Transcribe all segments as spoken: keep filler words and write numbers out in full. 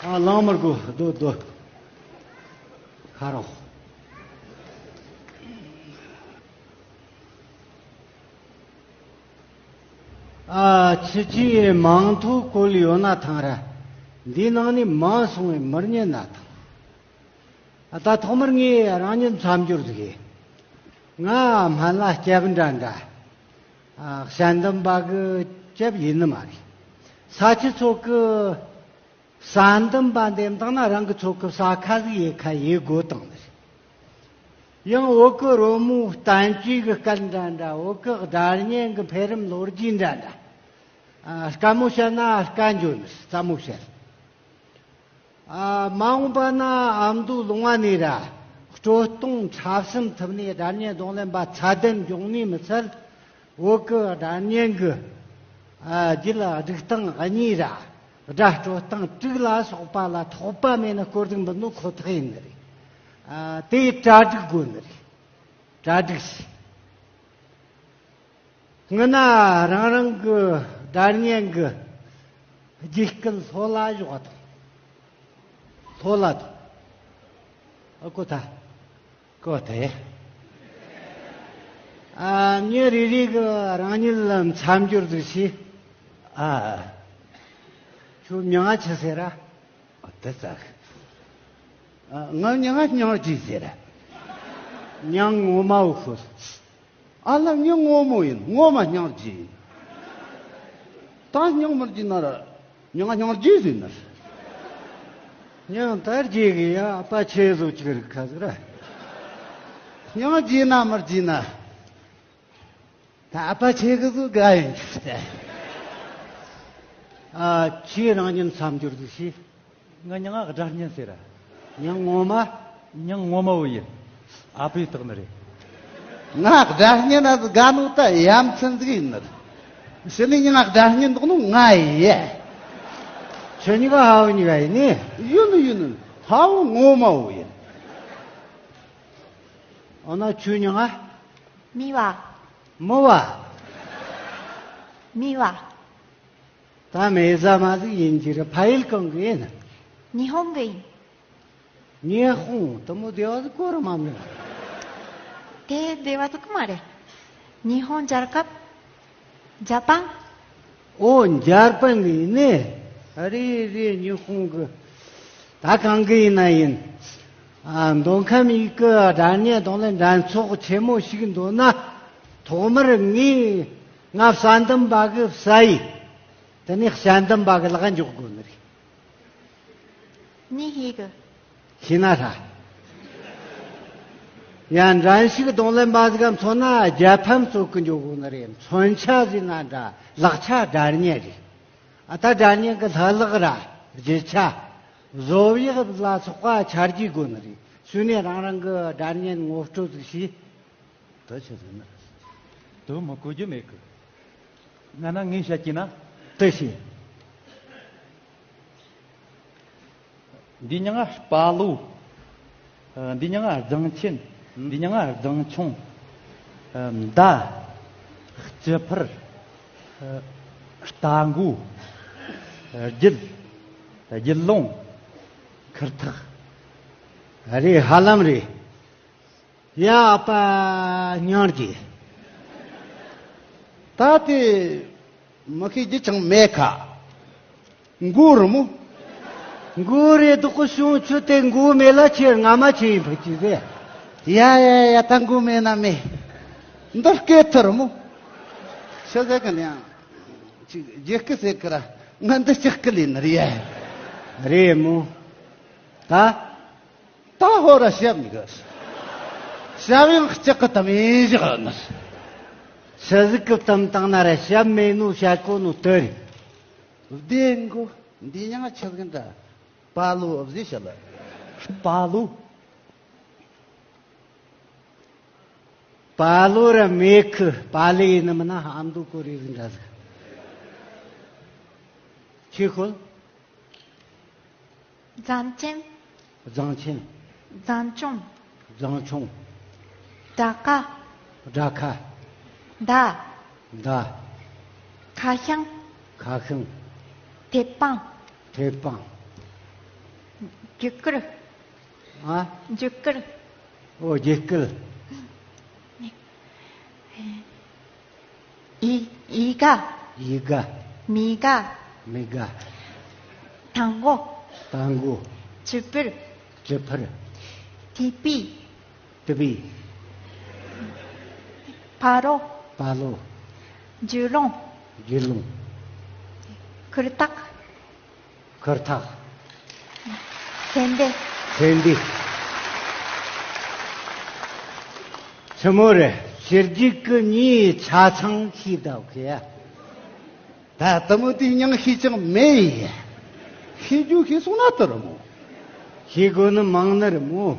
ཨ། ལངས་མི་དགོས། སྡོད་སྡོད། ཁ་རོག། ཨ། ཁྱེད་ཀྱིས་མིང་ཐོ་བཀོད་ཡོད་ན་ཐང་ར། འདིའི་ནང་ནས་མིང་སོང་བས་མི་རྙེད་ན་ཐང་། ཨ། ད་ཐོག་མར་ངས་རང་ཉིད་མཚམས་སྦྱོར་ཟིག་ཡིན། ང་སྨན་བླ་སྐྱབས་འདྲ་འདྲ། ཨ། དཔྱད་འདེམས་པ་གི་སྐྱབས་ཡིན་ནི་མ་རེད། ས་ཆུ་ཚོད་ཀྱི་ས་འདམ་པ་འདེམས་བཏང་ན་རང་གི་ཚོད་ཀྱི་ས་ཁ་ཟིག་ཡེ་ཁ་ཡེ་དགོས་བཏང་ནི་རེད། ཡང་བོད་ཀྱི་རོལ་མོའི་བསྟན་བཅོས་ཀྱི་སྐད་འདྲ་འདྲ། བོད་ཀྱི་སྒྲ་སྙན་གྱི་འཕེལ་རིམ་ལོ་རྒྱུས་འདྲ་འདྲ། ཨ། དཀའ་མོ་བཤད་ན་སྐད་འཇོ་ནི། སླ་མོ་བཤད། ཨ། མ་འོངས་པ་ན་ཨ་མདོའི་ལུང་བ་ནས་ར། སྤྲོ་གཏོང་འཁྲབ་གསུམ་ཐུབ་ནས་སྒྲ་སྙན་རྡུང་ལེན་པ་ཚད་ལྡན་འབྱུང་ནི་མི་ཚད། བོད་ཀྱི་སྒྲ་སྙན་གྱི། ཨ། རྒྱུད་སྒྲིག་སྟངས་གཉིས་ར། སྒྲ་དཀྲོལ་སྟངས་དྲུག་ལ་སོགས་པ་ལ་ཐོགས་པ་མེད་ན་སྐོར་ཟིག་འབུལ་ནོ་ཁོ་ཐག་ཡིན་ནི་རེད། ཨ། དེ་གྲ་སྒྲིག་དགོས་ནི་རེད། གྲ་སྒྲིག་བྱས། སྔོན་ན་རང་རང་གི་སྒྲ་སྙན་གྱི་རྒྱུད་སྐུད་ལྷོད་ལ་བཞག་དང་། ལྷོད་ལ་དང་། ཨ། ཁོ་ཐག་ཁོ་ཐག་ཡ། ཨ། མྱི་རེ་རེ་གིས་རང་ཉིད་ལ་མཚམས་སྦྱོར་ཟིག་བྱས། ཨ། ཁྱོད་མྱིང་ང་ཆི་ཟེར་ར། ཨ། དེ་ཙག། ཨ། ང་མྱིང་ང་སྙིང་རྗེ་ཟེར་ར། མྱིང་ངོ་མ་བོ་ཤོད། ཨ་ལ། མྱིང་ངོ་མ་ཡིན། ངོ་མ་སྙིང་རྗེ་ཡིན། ད་སྙིང་མི་རྗེ་ན་ར། མྱིང་ང་སྙིང་རྗེ་ཟེར་ན་ར། སྙིང་ད་རྗེ་གི་ཡ། ཨ་ཕ་ཆེ་བཟོ་ཅིག་རིག་ཁ་ཟིག་ར། སྙིང་རྗེ་ན་མི་རྗེ་ན། ད་ཨ་ཕ་ཆེ་གི་ཟིག་དགའ་ཡིན་ཅིག་ཟེར། ཨ། ཁྱེད་རང་ཉིད་མཚམས་སྦྱོར་ཟིག་བྱས། ང་མྱིང་ང་སྒྲ་སྙན་ཟེར་ར། མྱིང་ངོ་མ། མྱིང་ངོ་མ་བོ་ཡིན། ཨ་ཕས་བཏགས་ནི་རེད། ང་སྒྲ་སྙན་ན་ཟིག་དགའ་ནོ་ད་ཡ་མཚན་ཟིག་ཡིན་ནི་རེད། ཕྱི་ནས་མྱིང་ང་སྒྲ་སྙན་འདོགས་ནོ་ང་ཡིན། ཁྱོད་གཉིས་ཀ་ཧ་བོ་གཉིས་ཀ་ཡིན་ནི། ཡིན་ནི་ཡིན་ནི། ཧ་བོ་ངོ་མ་བོ་ཡིན། འོ་ན་ཁྱོད་མྱིང་ང་། མི་བ། མི་བ། མི་བ། ད་མེ་བཟའ་མ་ཟིག་ཡིན་གྱི་རེད། ཕ་ཡུལ་གང་གི་ཡིན། ཉི་ཧོང་གི་ཡིན། ཉི་ཧོང་དེ་མོ་བདེ་བ་ཟིག་གོ་ར་མ་མྱོང་། དེ་བདེ་བ་ཟིག་མ་རེད། ཉི་ཧོང་རྒྱལ་ཁབ། ཇ་པན། ཨོ། འཇར་པན་གི་ཡིན་ནི། རེད་རེད། ཉི་ཧོང་གི། ད་གང་གི་ཡིན་ན་ཡིན། ཨ། མདོ་ཁམས་ཡུལ་གི་སྒྲ་སྙན་རྡུང་ལེན་འགྲན་ཚོགས་ཆེན་མོ་ཞིག་འདོན་ན། ཐོག་མར་ངས་ང་དཔྱད་འདེམས་པ་གི་བསད་ཡིན། དེ་ནས་དཔྱད་འདེམས་པ་གི་ལག་འཇོག་དགོས་ནི་རེད། ནི་ཧི་གི། ཤི་ན་ཧྲ། ཡང་འགྲན་ཞུགས་རྡུང་ལེན་པ་ཟིག་ག་མཚོན་ན་རྒྱལ་ཕམ་ཚོ་གི་འཇོག་དགོས་ནི་རེད། མཚོན་ཆ་ཟིག་ན་འདྲ། ལག་ཆ་སྒྲ་སྙན་རེད། ཨ། ད་སྒྲ་སྙན་གི་ལྷུ་ལག་ར། རྒྱུ་ཆ། བཟོ་གཡག་ལ་སོགས་པ་ཆ་རྒྱུས་དགོས་ནི་རེད། ཤུལ་ནས་རང་རང་གི་སྒྲ་སྙན་ངོ་སྤྲོད་ཟིག་བྱས། དེ་ཆི་ཟིག་ནི། དེ་མི་གོ་རྒྱུ་མེད་གི། ང་ན་ངས་བཤད་ཀྱི་ན། དེ་ཤེས། འདི་མྱིང་ང་དཔའ་ལོ། ཨ། འདི་མྱིང་ང་རྫིང་ཆེན། འདི་མྱིང་ང་རྫིང་ཆུང་། ཨ། མདའ། སྤྱི་ཕུར། ཨ། རྟ་མགོ། རྒྱུད། རྒྱུད་ལུང་། ཁུར་ཐག། རེད། ཧ་ལམ་རེད། ཡ། ཨ་ཕ་སྙིང་རྗེ། ད་དེ་མི་ཤེས་རྒྱུ་ཅང་མེད་ཁ། མགོ་རེད་མོ། མགོ་རེད་དོ། ཁོ་བྱུང་ཆུ་དེ་མགོ་མེད་ལ་ཁྱེད་རྔ་མ་ཆེ་ཡིན་ཕུག་ཅི་ཟེ། ཡ་ཡ་ཡ། ད་མགོ་མེད་ན་མེད། འདི་སྐེ་ཐུར་མོ། ཤ་ཟེ་གི་ནི་ཡང་ཅིག་རྒྱུ་སྐེ་ཟེ་གི་ར། ང་འདི་ལྕགས་སྐེ་ལས་ནི་རེད་ཡ། རེད་མོ། ད། ད་ཧོ་ར་ཞབས་གཉིས་ཀ། ཞབས་ཡང་ལྕགས་ཀྱི་དམ་ཡིན་བཞག་ནི། ཆི་ཟིག་གི་དམ་བཏང་ན་ར་ཞབས་མེད་ནོ་བཤད་གོ་ནོ་དེ་རེད། བདེ་མགོ། འདི་མྱིང་ང་ཆི་ཟིག་འདྲ། དཔའ་ལོ་ཟེ་ཤ་ལ། དཔའ་ལོ། དཔའ་ལོ་ར་མེད་གི། པ་ལེ་ཡིན་ནི་མིན་ན་ཨ་མདོ་གོ་རེ་ཟིག་འདྲ་ཟིག་ཁྱེད་ཁོལ། རྫིང་ཆེན། རྫིང་ཆེན། རྫིང་ཆུང་། རྫིང་ཆུང་། སྦྲ་ཁ། སྦྲ་ཁ། མདའ། མདའ། ཁ་ཤང་། ཁ་ཤང་། ཐེབས་པང་། ཐེབས་པང་། རྒྱུད་སྐུལ། ཨ། རྒྱུད་སྐུལ། ཨོ། རྒྱུད་སྐུལ། ཡི། ཡི་ག། ཡི་ག། མི་ག། མི་ག། ཐང་གོ། ཐང་གོ། ཅི་ཕིར། ཅི་ཕིར། ཏི་པི། ཏི་པི། ཕ་རོ། ཕ་རོ། རྒྱུ་ལོང་། རྒྱུ་ལོང་། ཁུར་ཐག། ཁུར་ཐག། སེན་ཏེ། སེན་ཏེ། ཆི་མོ་རེད། ཕྱི་རྒྱུད་ཀྱི་མྱིའི་ཆ་ཚང་ཤེས་བསྡད་གི་ཡ། ད་དེ་མོ་དེའི་མྱིང་ཤེས་ཀྱང་མེད་ཡ། ཤེས་རྒྱུ་ཤེས་སོང་ན་དེ་རེད་མོ། ཤེས་དགོས་ནི་མང་ནི་རེད་མོ།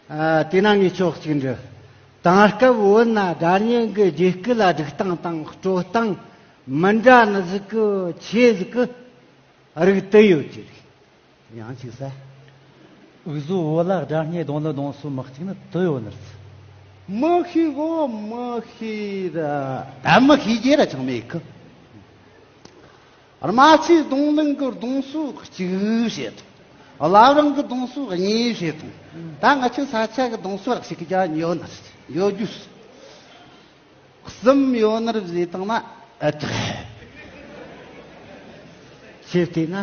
ཨ། དེས་ན་ངས་ཁྱོད་གཅིག་འདྲི། དེང་སྐབས་བོད་ན་སྒྲ་སྙན་གྱི་རྒྱུད་སྐུལ་སྒྲིག་སྟངས་དང་སྤྲོད་སྟངས་མི་འདྲ་ནི་ཟིག་གི་ཆེ་ཟིག་གི་རིགས་དེ་ཡོད་ཀྱི་རེད། ཡང་གཅིག་ཟེར། འུ་ཟོ་བོད་ལ་སྒྲ་སྙན་རྡུང་ལེན་རྡུང་སྲོལ་མི་གཅིག་ནི་དེ་ཡོད་ནི་རེད། མི་ཤེས་གོ། མི་ཤེས་ར། ད་མི་ཤེས་རྒྱུ་ར་ཅང་མེད་གི། རྨ་ཆུའི་རྡུང་ལེན་གྱི་རྡུང་སྲོལ་གཅིག་བཤད་དང་། བླ་བྲང་གི་རྡུང་སྲོལ་གཉིས་བཤད་དང་། ད་ང་ཆོའི་ས་ཆ་གི་རྡུང་སྲོལ་ར་ཞིག་གི་ཡོད་ནི་རེད། ཡོད་རྒྱུ་གསུམ་ཡོད་ནི་རེད་ཟེར་བཏང་ན། ཨ། ཁྱེད་བལྟས་ན།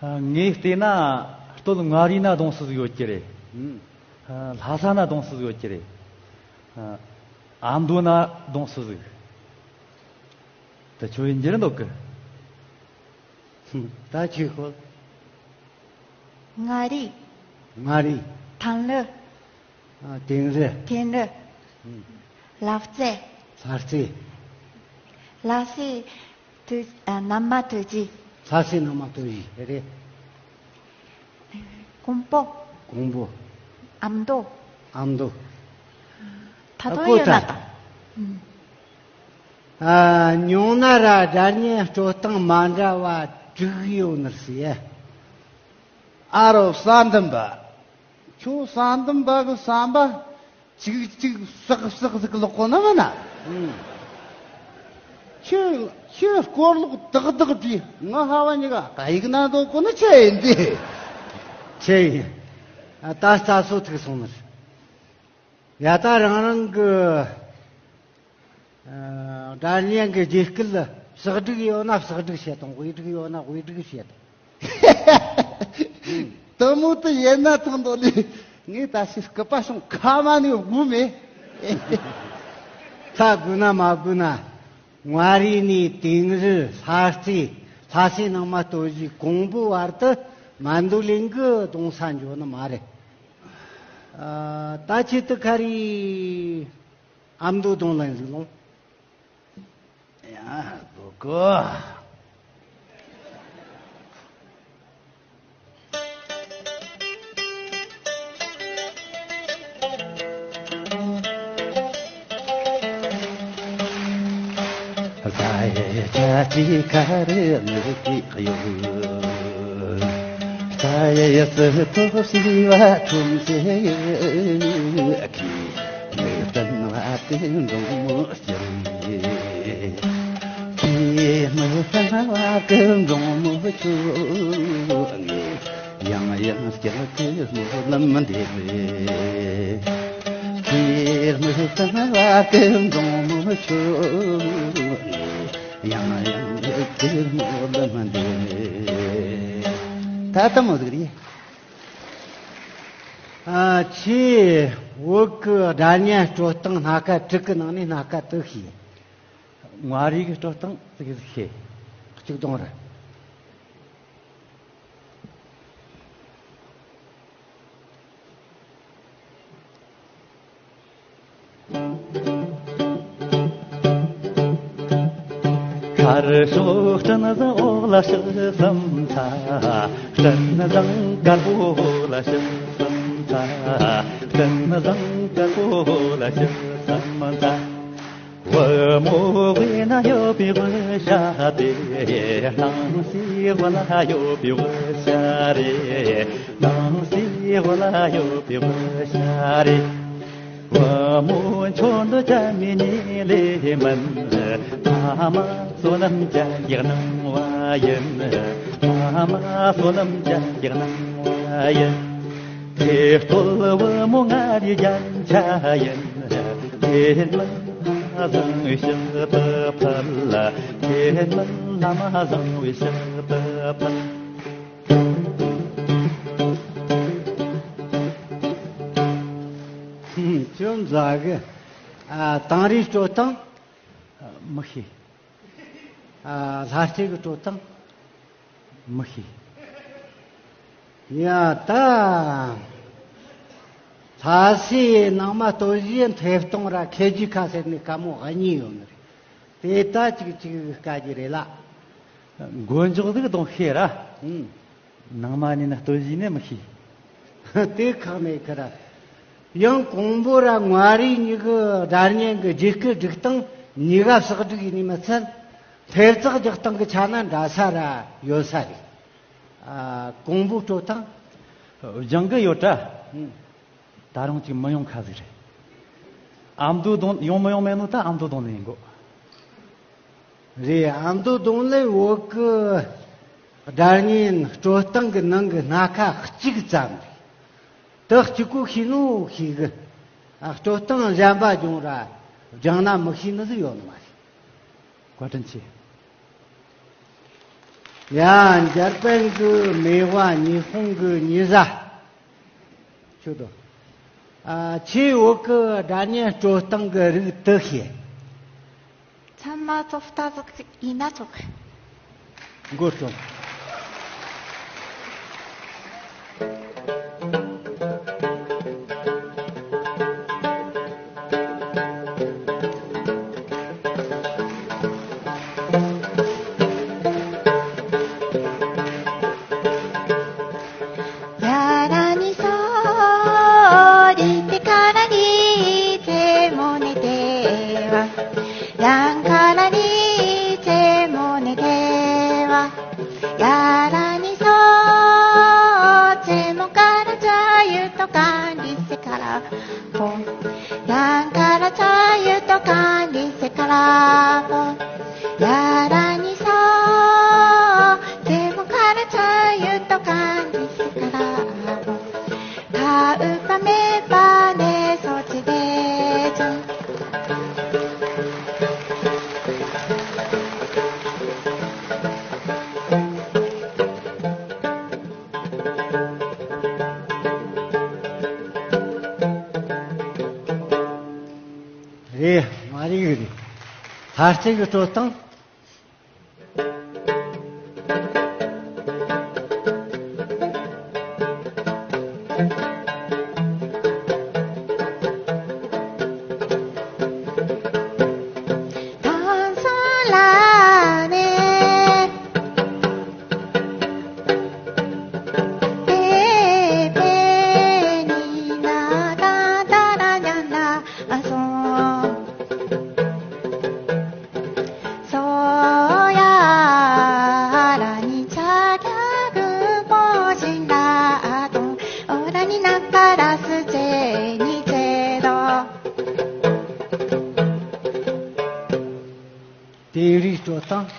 ཨ། ངས་བལྟས་ན་སྟོད་མངའ་རིས་ན་རྡུང་སྲོལ་ཟིག་ཡོད་ཀྱི་རེད། ཨ། ལྷ་ས་ན་རྡུང་སྲོལ་ཟིག་ཡོད་ཀྱི་རེད། ཨ། ཨ་མདོ་ན་རྡུང་སྲོལ་ཟིག་དེ་ཆོ་ཡིན་རྒྱུ་རེད་འདུག་གི། ད་ཆོས་ཤོད། མངའ་རིས། མངའ་རིས། ཐང་ལི། ཨ། དིང་རི། དིང་རི། ཨུམ། ལ་རྩེ། ལ་རྩེ། ལ་སེ་ཐོ། ཨ། ནམ་མ་ཐོ་རྗེ། ལ་སེ་ནམ་མ་ཐོ་རྗེ་རེད། ཀོང་པོ། ཀོང་པོ། ཨ་མདོ། ཨ་མདོ། ད་དུང་ཡོད་ན་ད། ཨུམ། ཨ། ཉུང་ན་ར་སྒྲ་སྙན་སྤྲོད་སྟངས་མ་འདྲ་བ་དྲུག་ཡོད་ནི་རེད་ཟེར། ཨ་རོ། བསམ་གཏན་པ། ཁྱོད་བསམ་གཏན་པ་གི་བསམ་པ་གཅིག་གཅིག་བསགས་བསགས་ཟིག་ལོག་གོ་ནི་མིན་ན། ཨུམ། ཁྱོད་ཁྱོད་སྐོར་ལོག་ཏག་ཏག་དྲིས། ང་ཧ་བ་གཉིས་ཀ་གཡུག་ན་འདོད་གོ་ནི་ཆི་ཡིན་དེ། ཆི་ཡིན། ཨ། ད་རྩ་སོ་ཐུག་སོང་ནི་རེད། ཡ། ད་རང་རང་གི། ཨ། སྒྲ་སྙན་གྱི་རྒྱུད་སྐུལ་ལ་གསོག་སྒྲིག་ཡོད་ན་གསོག་སྒྲིག་བྱེད་དང་། དབུས་སྒྲིག་ཡོད་ན་དབུས་སྒྲིག་བྱེད་དང་། དེ་མོ་དེ་ཡིན་ན་ཐང་དོ་ལི། ངས་ད་ཕྱིར་སྐུད་པ་བྱུང་ཁ་མ་ནས་དགོས་མེད། ད་དགོས་ན་མ་དགོས་ན། མངའ་རིས་ནས་དིང་རི། ལྷ་རྩེ། ལྷ་སའི་ནང་མ་སྟོད་གཞས། ཀོང་པོ་བར་དུ་མ་འདུག་ལེན་གི་གདོང་ས་འཇོག་ནི་མ་རེད། ཨ། ད་ཆེད་དུ་ཁ་རི། ཨ་མདོ་རྡུང་ལེན་ཟིག་ལོང་། ཡ། གོ་གོ། ས་ཡི་ཆ་ཅི་ཁ་རི་མི་ཏིག་ཡོད། ས་ཡི་སི་ཐོ་སི་བ་ཁྲོམ་སེ་ཡི་ཁི། མི་བསྟན་བ་དེ་འབྲོང་མོ་སྐྱེར་ཡི། ཁྱེད་མི་བསྟན་བ་གི་འབྲོང་མོ་ཁྱོད་ངས། ཡང་ཡང་སྐྱེར་གི་སྨོན་ལམ་འདེབས། ཁྱེད་མི་བསྟན་བ་གི་འབྲོང་མོ་ཁྱོད་ངས། ཡང་ཡང་སྐྱེར་གི་སྨོན་ལམ་འདེབས། ད་ལྟ་མོ་ཟིག་རེད། ཨ། ཁྱེད་བོད་ཀྱི་སྒྲ་སྙན་སྤྲོད་སྟངས་སྣ་ཁ་དྲུག་གི་ནང་ནས་སྣ་ཁ་དེ་ཤེས། མངའ་རིས་ཀྱི་སྤྲོད་སྟངས་ཙི་གེ་ཟིག་ཤེས། གཅིག་སྟོང་རེད། ཤར་ཕྱོགས་སྤྲིན་བཞི་འོག་ལ་ཞག་གསུམ་ཚ། སྤྲིན་བཟང་དཀར་པོ་འོག་ལ་ཞག་གསུམ་ཚ། སྤྲིན་བཟང་དཀར་པོ་འོག་ལ་ཞག་གསུམ་ཚ། བུ་མོ་དབུས་ན་ཡོད་པའི་དབུ་ཞྭ་དེ། སྣང་སྲིད་དབུ་ལ་ཡོད་པའི་དབུ་ཞྭ་རེད། སྣང་སྲིད་དབུ་ལ་ཡོད་པའི་དབུ་ཞྭ་རེད། བུ་མོ་ཁྱོད་འདི་ཅང་མི་ཉེ་ལེ་མིན། ཕ་མ་བསོད་ནམས་ཅན་གྱི་སྣང་བ། ཡིན། ཕ་མ་བསོད་ནམས་ཅན་གྱི་སྣང་བ་ཡིན། ཁྱེད་སྟོད་བུ་མོ་ང་རའི་རྒྱན་ཆ་ཡིན། ཁྱེད་མིན་ལྷ་བཟང་བའི་ཞབས་ཕུད། ཁྱེད་མིན་ལྷ་མ་བཟང་བའི་ཞབས་ཕུད། ཁྱོད་མཛའ་གི། ཨ། དེང་རིང་སྤྲོ་སྟངས། མི་ཤེས། ཨ། ལྷ་རྩེ་གི་སྤྲོ་སྟངས། མི་ཤེས། ཡ། ད་ལྷ་སའི་ནང་མ་སྟོད་གཞས་མཐེབ་སྟོང་ར་ཁེ་ཇི་ཁ་ཟེར་ནས་དཀའ་མོ་གཉིས་ཡོད་ནི་རེད། དེ་ད་ཅིག་ཅིག་དཀའ་རྒྱུ་རེད་ལ། མགོ་འཇོག་ཟིག་གཏོང་ཤེས་ར། ཨུམ། ནང་མ་ནས་ན་སྟོད་གཞས་ནས་མི་ཤེས། དེ་ཁག་མེད་ཁི་ར། ཡང་ཀོང་པོ་ར་མངའ་རིས་གཉིས་ཀྱི་སྒྲ་སྙན་གྱི་རྒྱུད་སྐུད་སྒྲིག་སྟངས་གཉིས་ཀ་གསོག་སྒྲིག་ཡིན་ནི་མི་ཚད། མཐེབ་ཚགས་རྒྱག་སྟངས་ཀྱི་ཆ་ན་འདྲ་ས་ར་ཡོད་ས་རེད། ཨ། ཀོང་པོ་སྤྲོ་སྟངས། སྦྱང་གི་ཡོད་དྲ། ཨུམ། ད་རུང་ཅིག་མི་ཡོང་ཁ་ཟིག་རེད། ཨ་མདོ་གདོང་ཡོང་མི་ཡོང་མེད་ནོ་ད་ཨ་མདོ་གདོང་ནས་ཡིན་གོ། རེད། ཨ་མདོ་གདོང་ལས་བོད་ཀྱི་སྒྲ་སྙན་སྤྲོ་སྟངས་ཀྱི་ནང་གི་སྣ་ཁ་གཅིག་ཙམ་རེད། དེ་གཅིག་པོ་ཤེས་ནོ་ཤེས་གི། ཨ། སྤྲོ་སྟངས་གཞན་པ་སྦྱོང་ར་སྦྱང་ན་མི་ཤེས་ནི་ཟིག་ཡོད་ནི་མ་རེད། བཀའ་དྲིན་ཆེ། ཡ། འཇར་པན་གི་མེས་པོ། ཉི་ཧོང་གི་མྱི་བཟའ། ཁྱོད་དོ། ཨ། ཁྱེད་བོད་གི་སྒྲ་སྙན་སྤྲོ་སྟངས་གི་རིགས་དེ་ཤེས། ཚང་མ་ཚོགས་ལྟ་ཟིག་ཅིག་ཡིན་ན་ཆོག་མགོ་སྐྱོང་། རེད། མ་རེད་གི་རེད། ལྷ་རྩེ་གི་སྤྲོ་སྟངས། དེང་རིང་སྤྲོ་སྟངས།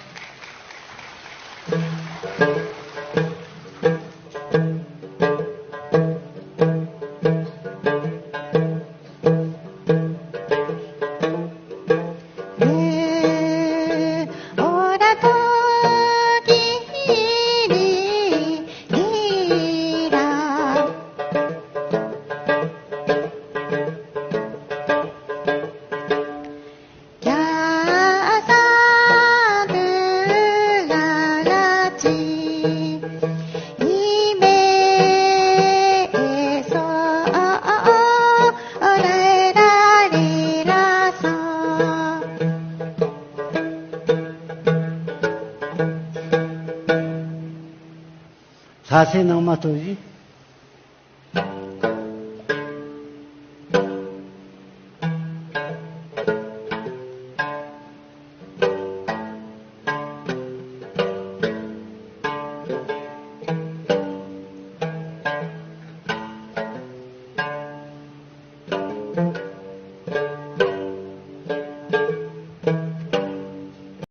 ལྷ་སའི་ནང་མ་སྟོད་གཞས།